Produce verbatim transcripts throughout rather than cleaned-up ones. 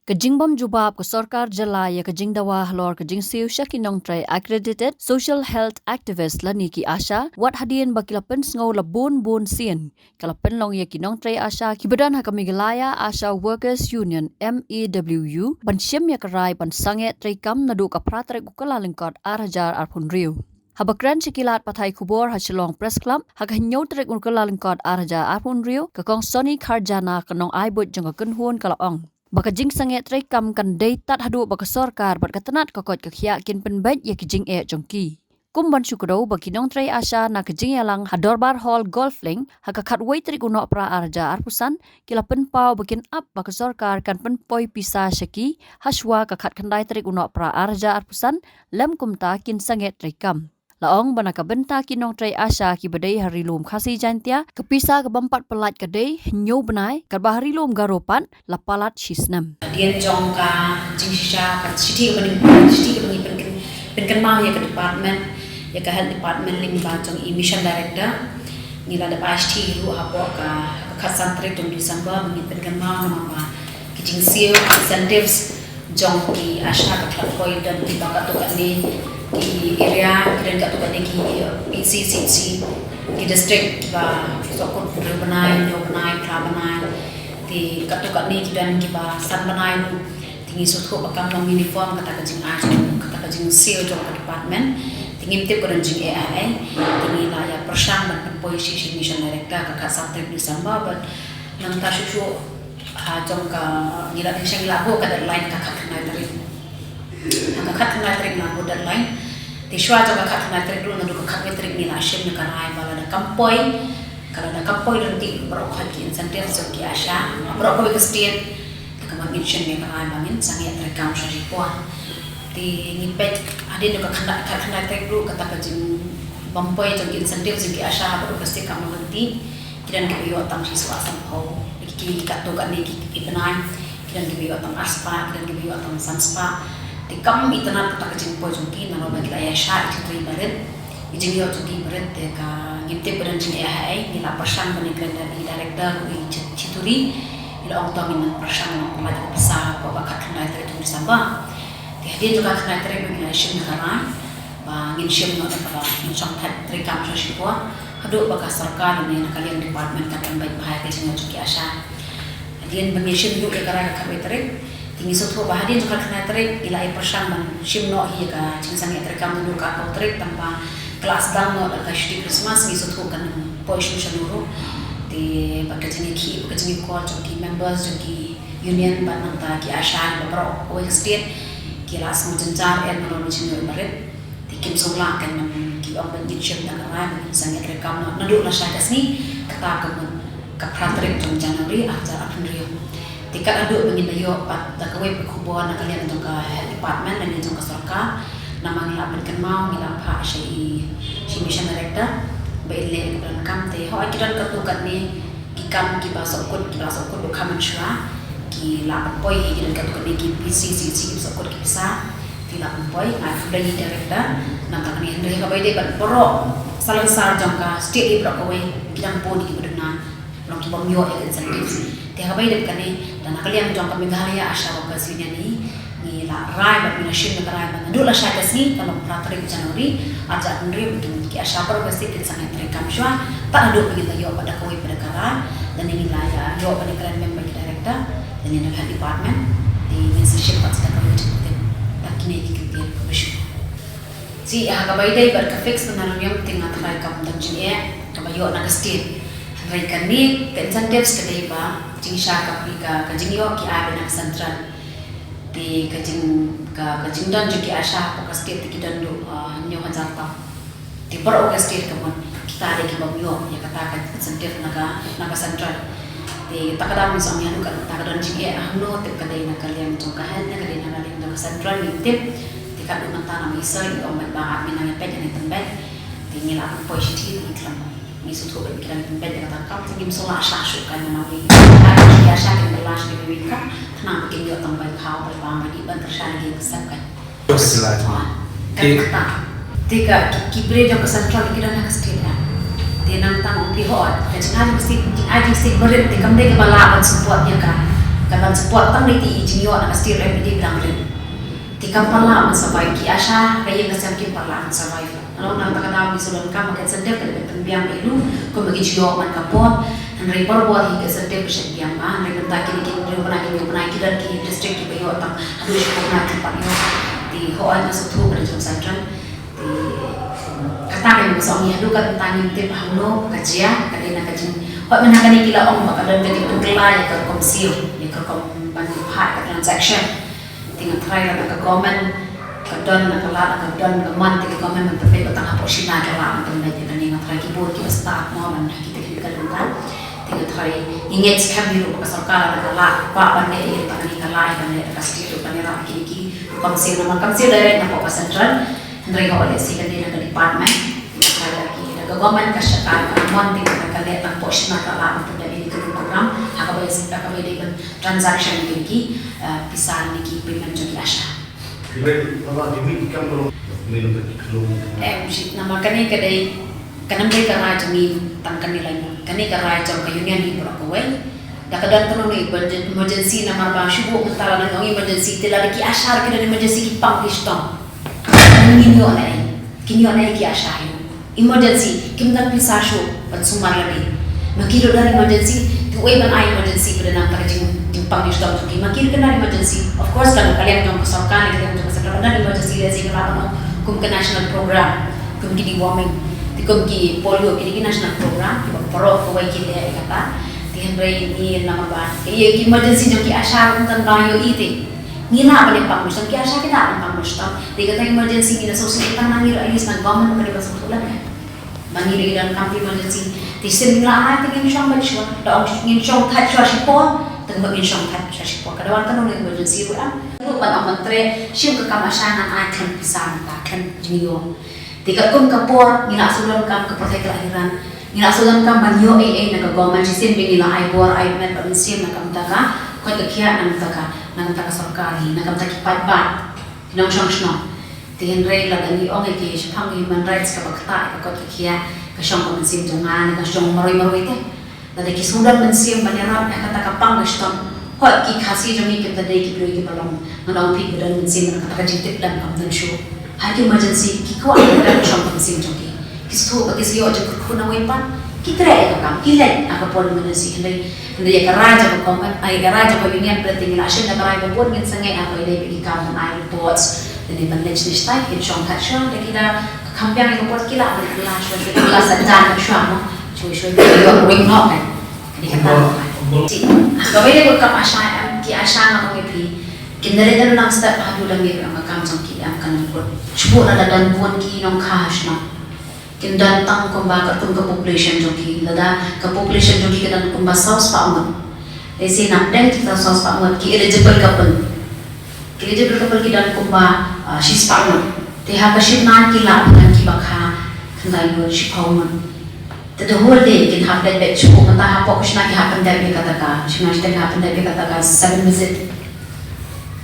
Ka jingbym jubab ka sorkar jylla ïa ka jingdawa halor ka jingsiew sha ki nongtrei accredited social health activist lane ki ASHA, wat hadien ba ki la pynsngew la bun bun sien, ka la pynlong ïa ki nongtrei ASHA kiba don ha ka Meghalaya ASHA Workers Union, M A W U, ban shim ïa ka rai ban sangeh treikam naduh ka phra tarik u Kyllalyngkot ar hajar arphew hynriew. Haba kren sha ki lad pathai khubor ha Shillong Press Club ha ka hynñiew tarik u Kyllalyngkot ar hajar arphew hynriew, ka Kong Sony Kharjana, ka nongai buit jong ka kynhun, ka la ong ba ka jingsangeh treikam kan dei tad haduh ba ka sorkar bad ka tnat ka koit ka khiah kin pynbeit ïa ki jingeh jong ki. Kum ban shu kdew ba ki nongtrei ASHA na ka jingïalang ha Dorbar Hall Golf Link ha ka khatwei tarik u Nohprah ar hajar arphew san, ki la pynpaw ba kin ap ba ka sorkar kan pynpoi pisa sha ki hashwa ka khatkhyndai tarik u Nohprah ar hajar arphew san, lym kumta kin sangeh treikam. La ong ba na ka bynta ki nongtrei ASHA kiba dei ha Ri Lum Khasi Jaiñtia, ka pisa ka bym pat pyllait ka dei hynñiew bnai, katba ha Ri Lum Garo pat la palat shi snem. Hadien jong ka jingshisha ka shithi kaba ngi, shithi kaba ngi pynkyn-, pynkynmaw ïa ka department, ïa ka health department lyngba jong i mission director, ngi la dep ai shithi ruh hapoh ka, ka khatsan tarik jong December ba ngi pynkynmaw namar ba ki jingsiew, ki incentives jong ki ASHA ka khlad poi don kiba katto katne ki area, ki don katto katne ki P C C C, ki district kiba sahkut hynriew bnai, hynñiew bnai, phra bnai. Te katto katne ki don kiba san bnai ruh. Te ngi sngewthuh ba kam long uniform kata ka jingai, kata ka jingsiew jong ka department. Te ngim tip ka don jingeh ha ei. Te ngi la ïa pyrshang ban pynpoi sha i mission director ka khatsan tarik December, bad nangta shuh shuh ha jong ka, ngi la, ngi la buh ka deadline ka khatkhyndai tarik. Ha ka khatkhyndai tarik ngi la buh deadline. Te shuwa jong ka khatkhyndai tarik ruh naduh ka khatwei tarik ngi la shim ïa ka rai ba lada kam poi, ka lada kam poi don ki baroh kawei ki incentive jong ki ASHA, baroh kawei ka state, te ka mut ngin shim ïa ka rai ba ngin sangeh treikam sha shipor. Te ngi peit hadien jong ka khatkhyndai, khatkhyndai tarik ruh kata ka jingbym poi jong ki incentive jong ki ASHA baroh ka state kam long lynti. Ki don kiba ïoh tang shi spah sanphew, ki katto katne ki, ki bnai, ki don kiba ïoh tang ar spah, ki don kiba ïoh tang san spah. Te kam itynnad kata ka jingpoi jong ki, nalor ba ki la ïa shah i chituri barit, i jingïoh jong ki barit, te ka ngim tip ba don jingeh ha ei. Ngi la pyrshang ban ïakren bad i director ruh, i chi-, chituri, i la ong to ngin pyrshang ban pynlait ïa ka pisa hapoh ka khatkhyndai tarik jong December. Te hadien jong ka khatkhyndai tarik ruh ngi la shim ïa ka rai ba ngin shim noh da kaba ngin shong thait treikam sha shipor haduh ba ka sorkar lane na ka liang department kan pynbeit bha ïa ka jingïoh jong ki ASHA. Hadien ba ngi shim duh ïa ka rai ka khatwei tarik, te ngi sngewthuh ba hadien jong ka khatkhyndai tarik ngi la ïa pyrshang ban shim noh hi ïa ka jingsangeh treikam naduh ka arphew tarik, tangba ka la sdang noh da ka shuti Christmas, ngi sngewthuh kan ym poi shuh shano ruh. Te bad ka jingïakhih bad ka jingïakor jong ki members jong ki union bad nangta ki ASHA ba baroh kawei ka state, ki la sngewjynjar eh nalor ka jingïoh barit. Te kim sngewlah kein ban, ki ong ban ngin shim da ka rai ba ngin sangeh treikam noh naduh lashai ka sngi, kata ka mut ka phra tarik jong January ar hajar arphew hynriew. Te kat haduh ba ngin da ïoh pat da kawei pat ka khubor na ka liang jong ka health department lane jong ka sorkar, namar ngi la pynkynmaw, ngi la phah sha i, sha i mission director ba in leh ïa ka donkam. Te hooid ki don katto katne ki kam kiba sahkut, kiba sahkut ruh ka mynshuwa, ki la pynpoi hi, ki don katto katne ki P C C C kiba sahkut ki pisa, ki la pynpoi. Nga khublei ïa i director, namar kane hynrei ha kaba ïadei bad baroh salonsar jong ka state hi baroh kawei, ki dang bun kiba duna, long ki bym ïoh ïa ka incentives. Te ha kaba ïadei bad kane, da na ka liang jong ka Meghalaya ASHA Workers Union hi, ngi la rai bad ngi la shim ïa ka rai ba naduh lashai ka sngi, ka long phra tarik January ar hajar arphew hynriew, ba kin, ki ASHA baroh ka state kin sangeh treikam shuwa tad haduh ba ngin da ïoh pat da kawei pat ka rai. Lane ngi la ïa ïoh ban ïakren beit bad ki director lane na ka health department, te ngin sa shim pat sa da kawei ka jingtip da kine ki kyntien kaba shu. Te ha kaba ïadei bad ka fix na Nongïalam, te nga tharai kam don jingeh kaba ïoh na ka state. Hynrei kane ka incentives ka dei ba jingshai ka, ka, ka jingïoh ki ai beit na ka central. Te ka jing, ka, ka jingdon jong ki ASHA hapoh ka state te ki don duh, ah, hynñiew hajar tam. Te baroh ka state ka mut kita dei ki bym ïoh ïa kata ka incentive na ka, na ka central. Te kata ka daw ngi sngewthuh ïa kata ka don jingeh, hangno tip ka dei na ka liang jong ka health ne ka dei na ka liang jong ka central, ngim tip. Te katno mynta na Maisoi i ong beit ba ngi nang ïa peit, nang ïa pynbeit. Te ngi la pynpoi shithi te ngi khlem, ngi sngewthuh ba ngi khlem pynbeit ïa kata ka kam, te ngim sngewlah shah shuh ka na Maisoi. Ka dei ki ASHA kin bylla sha ki wei ka, khnang ba kin ïoh tang bai khaw bai bam bai dih ban pyrshah ïa ki, ka sep ka. Ka dei kata. Te ka, ki, ki briew jong ka central ki don ha ka state, eh. Te nangta ong phi hooid, ka jingai jong ka state, jingai jong ka state barit, te kam dei kaba lah ban support ïa ka, Ban support tang dei te i jingïoh na ka state rem dei biang rit. Te kam pat lah ban survive, ki ASHA ka ïing ka sem kim pat lah ban survive. Nalor nangta ka daw ngi shu donkam ka incentive ka dei ban pynbiang ïa u kumba ki ju ïoh man ka por. Hynrei barabor hi ka incentive ka shait biang bha, hynrei mynta kine ki hynñiew bnai, ki hynñiew bnai ki don ki district kiba ïoh tang haduh shiphew bnai kim pat ïoh. Te hooid nga sngewthuh ka dei jong Central. Te kata ka ïa u song ïa haduh katne ngim tip hangno ka jia, ka dei na ka jing. Hooid mynta kane ki la ong ba ka don ka jingpynkylla ïa ka rukom siew, ïa ka rukom ban phah ka transaction. Te nga tharai lada ka government ka don, lada ka lad, lada ka don ka mon, te ka government ban pynbeit ba tang hapoh Shina ka lah ban pynbeit ïa kane. Nga tharai ki bun kiba start mo ban ha ki technical bynta. Te nga tharai ngi ngeit skhem hi ruh ba ka sorkar lada ka lah, kwah ban leh ïa kane, ka lah ban leh, ka state ruh ban leh ïa kine ki rukom siew, namar kam siew direct na hapoh ka central. Hynrei hooid lehse kane na ka department. Lada ki, lada ka government ka shakar ka mon, te ka leh tang hapoh Shina ka lah ban pynbeit ïa kine ki program ha kaba, ha kaba dei ban transaction ïa kine ki, eh, pisa ne ki payment jong ki ASHA. Em, shi, namar kane ka dei, ka nam dei ka rai jong ngi tang kane lai mo. Kane ka rai jong ka union hi baroh kawei. Da ka don kano kano emergency, namar ba shu buh mynta la nang ong emergency, te lada ki ASHA ki don emergency ki pang ki shitom. Ngin ïoh na ei? Kin ïoh na ei ki ASHA hi? Emergency, kim don pisa shuh ban sumar lade. Ma ki ruh don emergency, te uei ban ai emergency ba don nangta ka jing, jingpang jingdom jong ki. Ma ki ruh kin don emergency. Of course, ka, ka liang jong ka sorkar, ka liang jong ka sorkar, ka don emergency, lehse ka lah ban ong kum ka national program, kum ki deworming, te kum ki polio, kine ki national program kiba baroh kawei ki leh ïa kata. Te hynrei ngi namar ba ïa ki emergency jong ki ASHA ruh ym don ba ïohi te. Ngi lah ban ïa pang jingdom, ki ASHA ki lah ban pang jingdom. Te kata emergency ngi la sngewsih tang na ngi ruh, at least na government ka dei ban sngewthuh lem. Ba ngi dei ki donkam emergency. Te shisien ngi la ai te ngin shong beit shuwa. Da ong ngin shong thait shuwa shipor, te ngin shong thait shuwa shipor. Ka dei wan kano emergency ruh em. Ruh ban ong ban trei shim ka kam ASHA ngan ai khlem pisa mynta, khlem jingïoh. Te katkum ka por ngi la shu donkam, ka por te ka la hiran. Ngi la shu donkam ban ïoh ei ei na ka government, shisien ba ngi la ai bor ai met bad mynsiem na ka bynta ka koit ka khiah, na ka bynta ka, na ka bynta ka sorkar hi, na ka bynta ki paidbah, ki nongshong shnong. Te hynrei lada ngi ong ïa ki shaphang human rights kaba ktah ïa ka koit ka khiah, ka shong ka mynsiem jong nga ne ka shong marwei marwei te. Lada ki shu don mynsiem ban ïarap ïa kata ka pang ka shitom, hooid ki Khasi jong ngi kim da dei ki briew kiba long, ngan ong phi, ba don mynsiem, ngan ong kata ka jingtip lem kam don shuh. Ha ki emergency ki kwah ban ïarap ka shong ka mynsiem jong ki. Ki sngewthuh ba ki sa ïoh jingkyrkhu nawei pat, ki treh ïa ka kam, ki leit ha ka por emergency. Hynrei, hynrei ïa ka rai jong ka government, ai, ïa ka rai jong ka union, pynban te ngi la shim ïa ka rai ba bun, ngin sa ngeit ha kaba ïadei bad ki kam ban ai reports, lane ban leit shane shatai, kin shong thait shuwa, lada ki da kham biang ïa ka por ki lah ban kylla shuwa, shuwa, kylla sa jan shuwa mo. Shuwa shuwa ki ïoh ring noh kan. Ka dei kata. Te ha kaba ïadei bad ka kam ASHA em, ki ASHA nga ong ïa phi, kin da leit da nang step haduh da miet ïa ka kam jong ki em, kan kut. Shu buh lada don bun ki nongkha ha shnong. Kin don tang kumba katkum ka population jong ki, lada ka population jong ki ka don kumba saw spah ngut. Lehse na pdeng kita saw spah ngut, ki eligible couple. Ki eligible couple ki don kumba, ah, shi spah ngut. Te ha ka shiphew ngut ki lah ban kiba kha khyndai ngut, shiphew ngut. Te the whole day kin hap leit beit shuh, mynta hapoh ka shna ki hap pyndep ïa kata ka, shna shiteng ki hap pyndep ïa kata ka seven visit.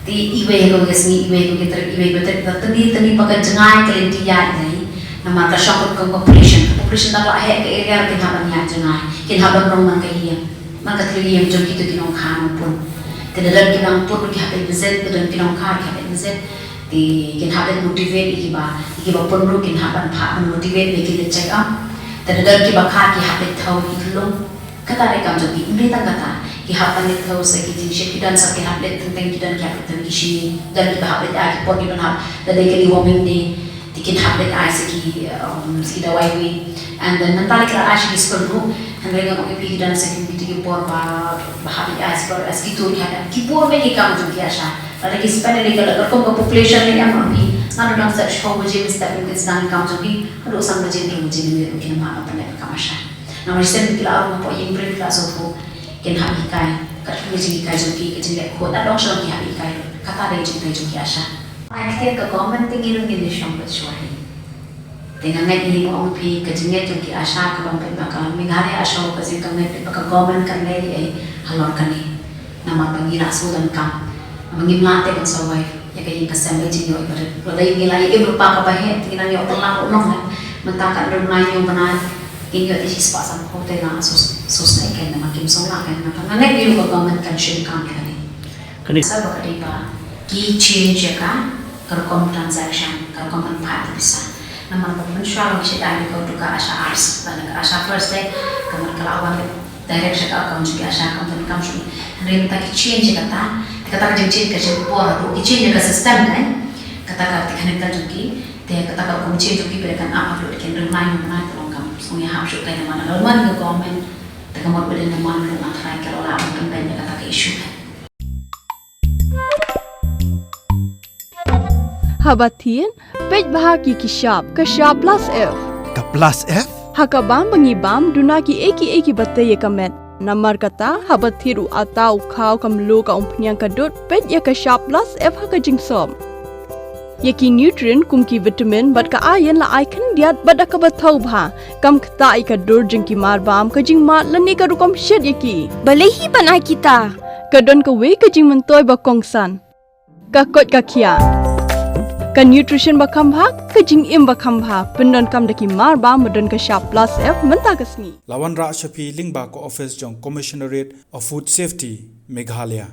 Te iwei ha kawei ka sngi, iwei ha kawei ka tarik, iwei ha kawei ka tarik, te tang tang pat ka jngai ka lynti ïaid lei. Namar ka shong kum ka population, ka population da ka la heh ka area, kin hap ban ïaid jngai, kin hap ban rung man ka ïing, man ka thliew ïing jong kito ki nongkha nongpun. Te da don ki nongpun ki hap leit visit, da don ki nongkha ki hap leit visit. Te kin hap leit motivate ïa kiba, ïa kiba pun ruh kin hap ban phah ban motivate ba kin leit check up. Te da don kiba kha ki hap leit thew ïa ki khyllung. Kata dei kam jong ki, ym dei tang kata. Ki hap ban leit thew sa ki jingshit, ki don sa ki hap leit teng teng, ki don ki hap leit thew ki shini. Don kiba hap leit ai ki por, ki ban hap, lada dei ka deworming day, te kin hap leit ai sa ki, um, sa ki dawai wi. And then mynta ki la ai sha ki skul ruh. Hynrei nga ong ïa phi, ki don sa ki, ki por ba, ba hap leit ai sa ki, sa ki tur ki hap leit. Ki bun bha ki kam jong ki ASHA. Lada ki spend lei ka, la ka kum ka population lei em, ong ïa phi. Nga dang step shiphew baje, step, kin sdang ki kam jong ki haduh san baje, hynriew baje mynmiet ruh kin ym lah ban leh ka kam ASHA. Namar shisien ki la rung hapoh ïing pyrshah, ki la sngewthuh, kin hap hikai, katkum ka jinghikai jong ki, ka jingleh khuid, da dang shu ki hap hikai ruh. Kata dei jinghikai jong ki ASHA. Ai ktien ka government te ngi ruh ngin ïa shong beit shuwa hi. Te nga ngeit ngi ong phi, ka jingngeit jong ki ASHA ka long peit ba ka Meghalaya ASHA, ka jing ka ngeit peit ba ka government kan leh ei ei halor kane. Namar ba ngi la shu donkam. Namar ngim lah te ban survive ïa ka ïing ka sem, ka jingïoh iba rit. Lada ngi la ïoh ruh kaba heh, te ngi nang ïoh pynlong ruh long. Mynta ka dei ngi ïoh bnai, ngin ïoh te shispah sanphew te la shu, shu sngewsih kein, namar kim sngewlah kein. Namar nga ngeit ngi ruh ka government kan shim kam ïa kane. Sa ba ka dei ba ki change ïa ka, ka rukom transaction, ka rukom ban phah ïa ka pisa. Namar ba mynshuwa long ki shait ai ïa ka, u tu ka ASHA apps, lane ka ASHA First te, ka mut ka la wan direct sha ka account jong ki ASHA, kam don kam shuh. Hynrei mynta ki change ïa kata, te kata ka jingchange ka jingpor, ki change ïa ka system ka, kata ka technical jong ki, te kata ka rukom change jong ki, ba dei kan ap lut ki hynriew nine nine, te long kam sngewbha hap shuh ka, namar la wan ka government, te ka mut ba dei namar ruh nga tharai ka la wan pynbeit ïa kata ka issue ka. Haba thied, peit bha ki ki shap, ka shap plus F. Ka plus F? Ha ka bam ba ngi bam, duna ki ei ki ei kiba tei ïa ka met. Namar kata, haba thied u atta, u khaw, ka mluh, ka umphniang, ka dud, peit ïa ka shap plus F ha ka jingsop. Ïa ki nutrient kum ki vitamin bad ka iron la ai khyndiat bad da kaba thaw bha. Kam ktah ïa ka dur jong ki marbam, ka jingmad lane ka rukom shet ïa ki. Balei hi ban ai kita? Ka don kawei ka jingmyntoi ba kongsan. Ka koit ka khiah. Ka nutrition ba kham bha, ka jingim ba kham bha. Pyndonkam da ki marbam ba don ka shap plus F mynta ka sngi. La wanrah sha phi lyngba ka office jong Commissionerate of Food Safety, Meghalaya.